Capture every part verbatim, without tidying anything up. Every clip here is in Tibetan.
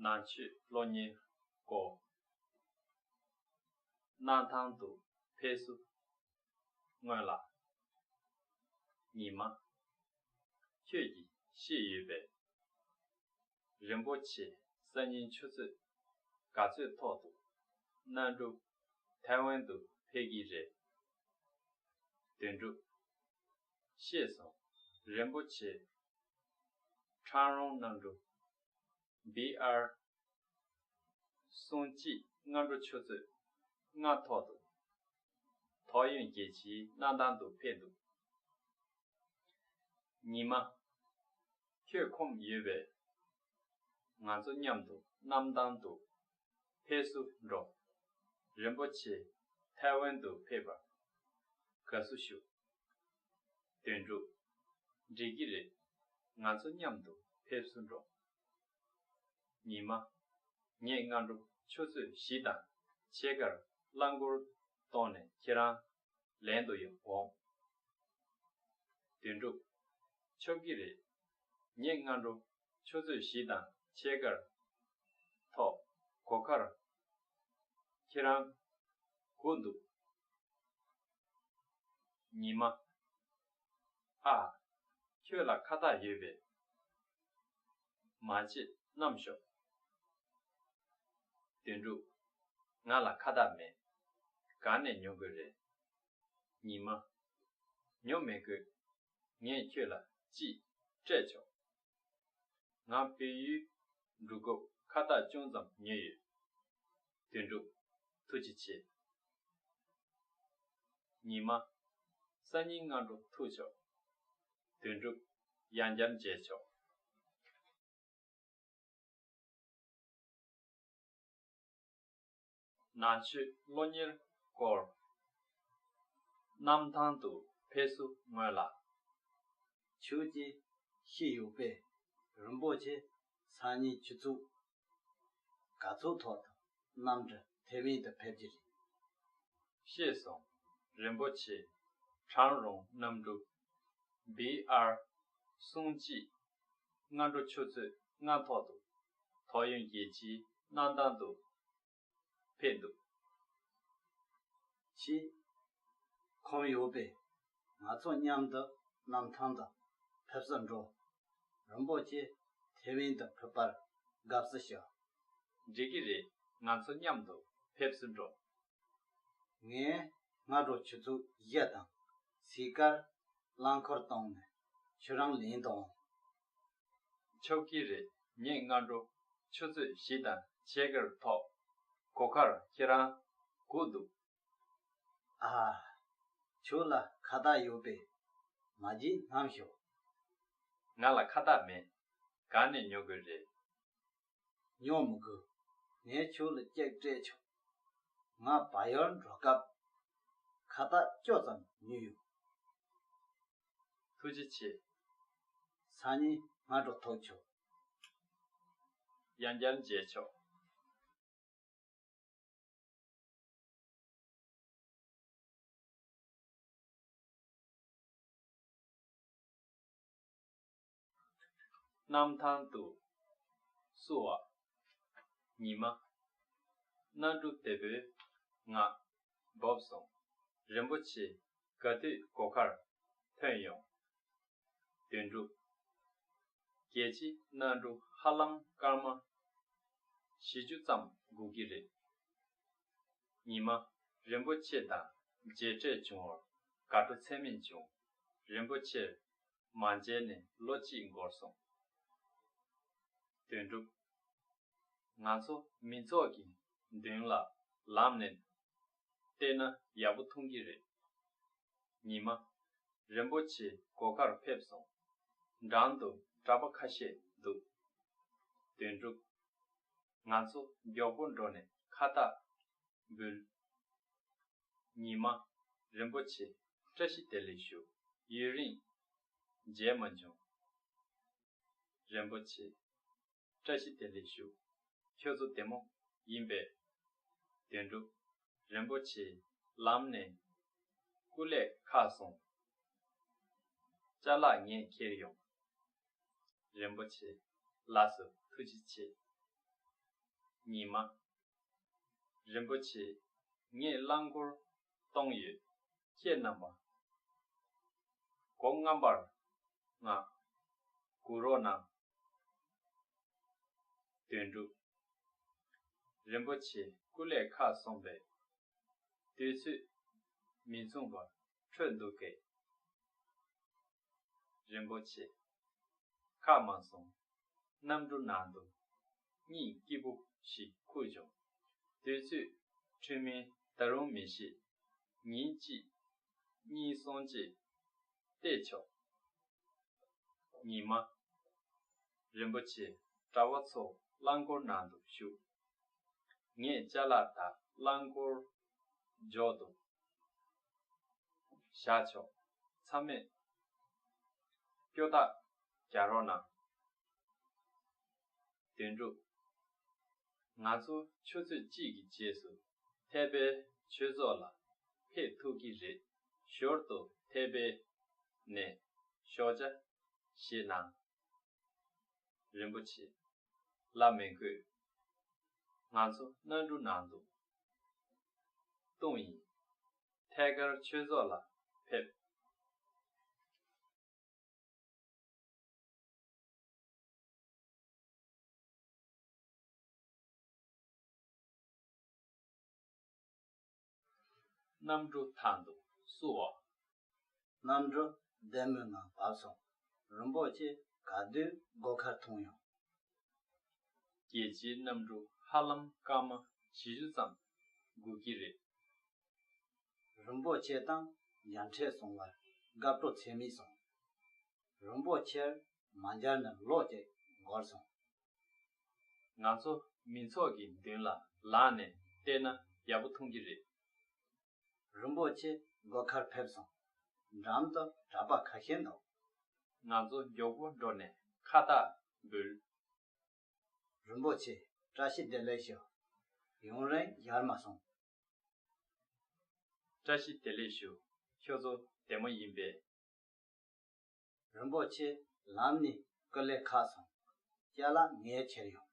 ནང་ཆོས་སློབ་གཉེར་སྐོར། གནམ་ཐང་དུ་ཕེབས་བསུ་སྔོན་ལ། ཉི་མ། ཁྱོད་ཀྱིས་ཤེས་ཡོད་པས། རིན་པོ་ཆེ་སང་ཉིན་ཆུ་ཚོད་ག་ཚོད་ཐོག་ཏུ་གནམ་གྲུ་ཐའེ་ཝན་དུ་ཕེབས་ཀྱི་རེད། དོན་གྲུབ། ཤེས་སོང་། རིན་པོ་ཆེ་ཁྲང་རོང་གནམ་གྲུ་བྷི་ཨར་གསུམ་གཅིག་སྔ་དྲོ་ཆུ་ཚོད་ལྔ་ཐོག་ཏུ་ཐོ་ཡོན་རྒྱལ་སྤྱིའི་གནམ་ཐང་དུ་ཕེབས་འདུག། ཉི་མ། ཁྱོད་ཁོམ་ཡོད་པས། ང་ཚོ་མཉམ་དུ་གནམ་ཐང་དུ་ཕེབས་བསུ་འགྲོ། རིན་པོ་ཆེ་ཐའེ་ཝན་དུ་ཕེབས་པར་དགའ་བསུ་ཞུ། དོན་གྲུབ། འགྲིག་གི་རེད། ང་ཚོ་མཉམ་དུ་ཕེབས་བསུ་འགྲོ། ཉི་མ། ངས་སྔ་དྲོ་ཆུ་ཚོད་བཞི་དང་ཕྱེད་ཀར་རླངས་འཁོར་གཏོང་ནས་ཁྱེད་རང་ལེན་དུ་ཡང་འོང་། དོན་གྲུབ། ཆོག་གི་རེད། ངས་སྔ་དྲོ་ཆུ་ཚོད་བཞི་དང་ཕྱེད་ཀར་ཐོག་སྒོ་ཁར་ཁྱེད་རང་སྒུག་འདུག། ཉི་མ། ཨ། ཁྱོད་ལ་ཁ་བཏགས་ཡོད་པས། མ་བརྗེད་བསྣམས་ཤོག། དོན་གྲུབ། ང་ལ་ཁ་བཏགས་མེད། གང་ནས་ཉོ་དགོས་རེད། ཉི་མ། ཉོ་མི་དགོས། ངས་ཁྱོད་ལ་གཅིག་སྤྲད་ཆོག། ང་བལ་ཡུལ་འགྲོ་སྐབས་ཁ་བཏགས་ཅུང་ཙམ་ཉོས་ཡོད། དོན་གྲུབ། ཐུགས་རྗེ་ཆེ། ཉི་མ། སང་ཉིན་སྔ་དྲོ་ཐུག་ཆོག། དོན་གྲུབ། ཡང་བསྐྱར་མཇལ་ཆོག། ནང་ཆོས་སློབ་གཉེར་སྐོར། གནམ་ཐང་དུ་ཕེབས་བསུ་སྔོན་ལ། ཁྱོད་ཀྱིས་ཤེས་ཡོད་པས། རིན་པོ་ཆེ་སང་ཉིན་ཆུ་ཚོད་ག་ཚོད་ཐོག་ཏུ་གནམ་གྲུ་ཐའེ་ཝན་དུ་ཕེབས་ཀྱི་རེད། ཤེས་སོང་། རིན་པོ་ཆེ་ཁྲང་རོང་གནམ་གྲུ་བྷི་ཨར་གསུམ་གཅིག་སྔ་དྲོ་ཆུ་ཚོད་ལྔ་ཐོག་ཏུ་ཐོ་ཡོན་རྒྱལ་སྤྱིའི་གནམ་ཐང་དུ་ཕེབས་འདུག། ཁྱེད་ཁོམ་ཡོད་པས། ང་ཚོ་མཉམ་དུ་གནམ་ཐང་དུ་ཕེབས་བསུ་འགྲོ། རིན་པོ་ཆེ་ཐའེ་ཝན་དུ་ཕེབས་པར་དགའ་བསུ་ཞུ། འགྲིག་གི་རེད། ང་ཚོ་མཉམ་དུ་ཕེབས་བསུ་འགྲོ། ངས་སྔ་དྲོ་ཆུ་ཚོད་བཞི་དང་ཕྱེད་ཀར་རླངས་འཁོར་བཏང་ནས་ཁྱོད་རང་ལེན་དང་། ཆོག་གི་རེད། ངས་སྔ་དྲོ་ཆུ་ཚོད་བཞི་དང་ཕྱེད་ཀར་ཐོག་སྒོ་ཁར་ཁྱེད་རང་སྒུག་འདུག། ཨ། ཁྱོད་ལ་ཁ་བཏགས་ཡོད་པས། མ་བརྗེད་བསྣམས་ཤོག། ང་ལ་ཁ་བཏགས་མེད། གང་ནས་ཉོ་དགོས་རེད། ཉོ་མི་དགོས། ངས་ཁྱོད་ལ་གཅིག་སྤྲད་ཆོག། ང་བལ་ཡུལ་འགྲོ་སྐབས་ཁ་བཏགས་བཅུ་ཙམ་ཉོས་ཡོད། ཐུགས་རྗེ་ཆེ། སང་ཉིན་སྔ་དྲོ་ཐུག་ཆོག། ཡང་བསྐྱར་མཇལ་ཆོག། གནམ་ཐང་དུ་བསུ་བ། ཉི་མ། གནམ་གྲུ་བདེ་པོའི་ངང་བབས་སོང་། རིན་པོ་ཆེ་ག་དུས་སྒོ་ཁར་ཐོན་ཡོང་། དོན་གྲུབ། རྒྱལ་སྤྱིའི་གནམ་གྲུ་ཧ་ལམ་སྐར་མ་བཞི་བཅུ་ཙམ་སྒུག་གི་རེད། ཉི་མ། རིན་པོ་ཆེ་དང་མཇལ་འཕྲད་བྱུང་བར་དགའ་སྤྲོ་ཚད་མེད་བྱུང་། རིན་པོ་ཆེར་མ་མཇལ་ནས་ལོ་གཅིག་འགོར་སོང་། དོན་གྲུབ། ང་ཚོ་མི་ཚོགས་ཀྱི་མདུན་ལ་ལམ་ནས་བལྟས་ན་ཡག་པོ་མཐོང་གི་རེད། ཉི་མ། རིན་པོ་ཆེ་སྒོ་ཁར་ཕེབས་སོང་། འགྲམ་དུ་གྲྭ་པ་ཁ་ཤས་འདུག། དོན་གྲུབ། ང་ཚོ་མགྱོགས་པོ་འགྲོ་ནས་ཁ་བཏགས་འབུལ། ཉི་མ། རིན་པོ་ཆེ་བཀྲ་ཤིས་བདེ་ལེགས་ཞུ། ཡུན་རིང་མཇལ་མ་བྱུང་། རིན་པོ་ཆེ། བཀྲ་ཤིས་བདེ་ལེགས་ཞུ། ཁྱོད་ཚོ་བདེ་མོ་ཡིན་པས། དོན་གྲུབ། རིན་པོ་ཆེ་ལམ་ནས་སྐུ་ལས་ཁག་སོང་། ཅ་ལག་ངས་ཁྱེར་ཡོང་། རིན་པོ་ཆེ། ལགས་སོ། ཐུགས་རྗེ་ཆེ། ཉི་མ། རིན་པོ་ཆེ། ངས་རླངས་འཁོར་གཏོང་ཡོད། ཁྱེད་རྣམ་པ་སྒོ་རྔམ་པར་ང་སྒུག་རོགས་གནང་། དོན་གྲུབ། རིན་པོ་ཆེ་སྐུ་ལས་ཁག་སོང་པས། དུས་ཚོད་མི་མཚུངས་པར་འཕྲོད་འདུག་གས། རིན་པོ་ཆེ། ཁག་མ་སོང་། གནམ་གྲུ་ནང་དུ་གཉིད་སྐྱིད་པོ་ཞིག་ཁུག་བྱུང་། དུས་ཚོད་འཕྲོད་མིན་ད་རུང་མི་ཤེས། ཉིན་གཅིག་གཉིས་སོང་རྗེས་བལྟས་ཆོག། ཉི་མ། རིན་པོ་ཆེ་གྲྭ་བ་ཚོ་རླངས་འཁོར་ནང་དུ་ཞུགས། ངས་ཅ་ལག་དག་རླངས་འཁོར་འཇོག་ཏུ་བཞག་ཆོག། ཚང་མས་སྐྱོ་ཐག་རྒྱག་རོགས་གནང་། དོན་གྲུབ། ང་ཚོ་ཆུ་ཚོད་གཅིག་གི་རྗེས་སུ་ཐེ་པེ་ཆོས་ཚོགས་ལ་ཕེབས་ཐུབ་ཀྱི་རེད། ཞོར་དུ་ཐེ་པེ་ནས་ཞོགས་ཇ་བཞེས་གནང་། རིན་པོ་ཆེ། ལབ་མི་དགོས། ང་ཚོ་གནམ་གྲུ་ནང་དུ་བཏུངས་ཡིན། ཐད་ཀར་ཆོས་ཚོགས་ལ་ཕེབས། གནམ་གྲུ་ཐང་དུ་བསུ་བ། གནམ་གྲུ་ལྡེ་མོའི་ནང་བབས་སོང་། རིན་པོ་ཆེ་ག་དུས་སྒོ་ཁར་ཐོན་ཡོང་། རྒྱལ་སྤྱིའི་གནམ་གྲུ་ཧ་ལམ་སྐར་མ་བཞི་བཅུ་ཙམ་སྒུག་གི་རེད། རིན་པོ་ཆེ་དང་མཇལ་འཕྲད་སོང་བར་དགའ་སྤྲོ་ཚད་མེད་སོང་། རིན་པོ་ཆེར་མ་མཇལ་ནས་ལོ་གཅིག་འགོར་སོང་། ང་ཚོ་མི་ཚོགས་ཀྱི་མདུན་ལ་ལངས་ནས་བལྟས་ན་ཡག་པོ་མཐོང་གི་རེད། རིན་པོ་ཆེ་སྒོ་ཁར་ཕེབས་སོང་། འགྲམ་དུ་གྲྭ་པ་ཁ་ཤས་འདུག། ང་ཚོ་མགྱོགས་པོ་འགྲོ་ནས་ཁ་བཏགས་འབུལ། རིན་པོ་ཆེ་བཀྲ་ཤིས་བདེ་ལེགས་ཞུ། ཡུན་རིང་ཡར་མ་སོང་། བཀྲ་ཤིས་བདེ་ལེགས་ཞུ། ཁྱོད་ཚོ་བདེ་མོ་ཡིན་པས། རིན་པོ་ཆེ་ལམ་ནས་སྐུ་ལས་ཁག་སོང་། ཅ་ལག་ངས་ཁྱེར་ཡོང་།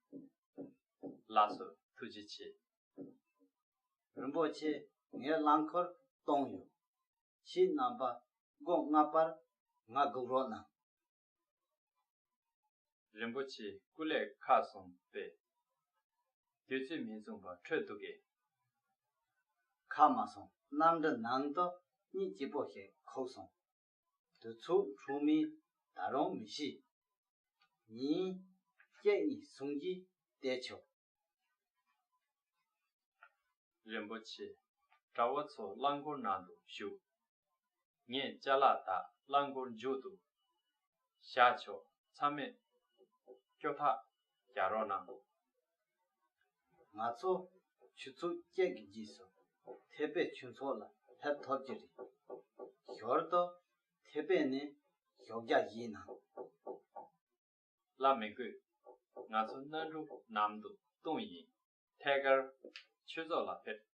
ལགས་སོ། ཐུགས་རྗེ་ཆེ། རིན་པོ་ཆེ་ངས་རླངས་འཁོར་གཏོང་ཡོད། ཁྱེད་རྣམ་པ་སྒོ་རྔམ་པར་ང་སྒུག་རོགས་གནང་། རིན་པོ་ཆེ་སྐུ་ལས་ཁག་སོང་པས། དུས་ཚོད་མི་མཚུངས་པར་འཕྲོད་འདུག་གས། ཁག་མ་སོང་། གནམ་གྲུ་ནང་དུ་གཉིད་སྐྱིད་པོ་ཞིག་ཁུག་སོང་། དུས་ཚོད་འཕྲོད་མིན་ད་རུང་མི་ཤེས། ཉིན་གཅིག་གཉིས་སོང་རྗེས་བལྟས་ཆོག། རིན་པོ་ཆེ་གྲྭ་བ་ཚོ་རླངས་འཁོར་ནང་དུ་ཞུགས། ངས་ཅ་ལག་དག་རླངས་འཁོར་མཇུག་ཏུ་བཞག་ཆོག། ཚང་མས་སྐྱོ་ཐག་རྒྱག་རོགས་གནང་། ང་ཚོ་ཆུ་ཚོད་གཅིག་གི་རྗེས་སུ་ཐེ་པེ་ཆོས་ཚོགས་ལ་ཕེབས་ཐུབ་ཀྱི་རེད། ཞོར་དུ་ཐེ་པེ་ནས་ཞོགས་ཇ་བཞེས་གནང་། ལབ་མི་དགོས། ང་ཚོ་གནམ་གྲུ་ནང་དུ་བཏུངས་ཡིན། ཐད་ཀར་ཆོས་ཚོགས་ལ་ཕེབས།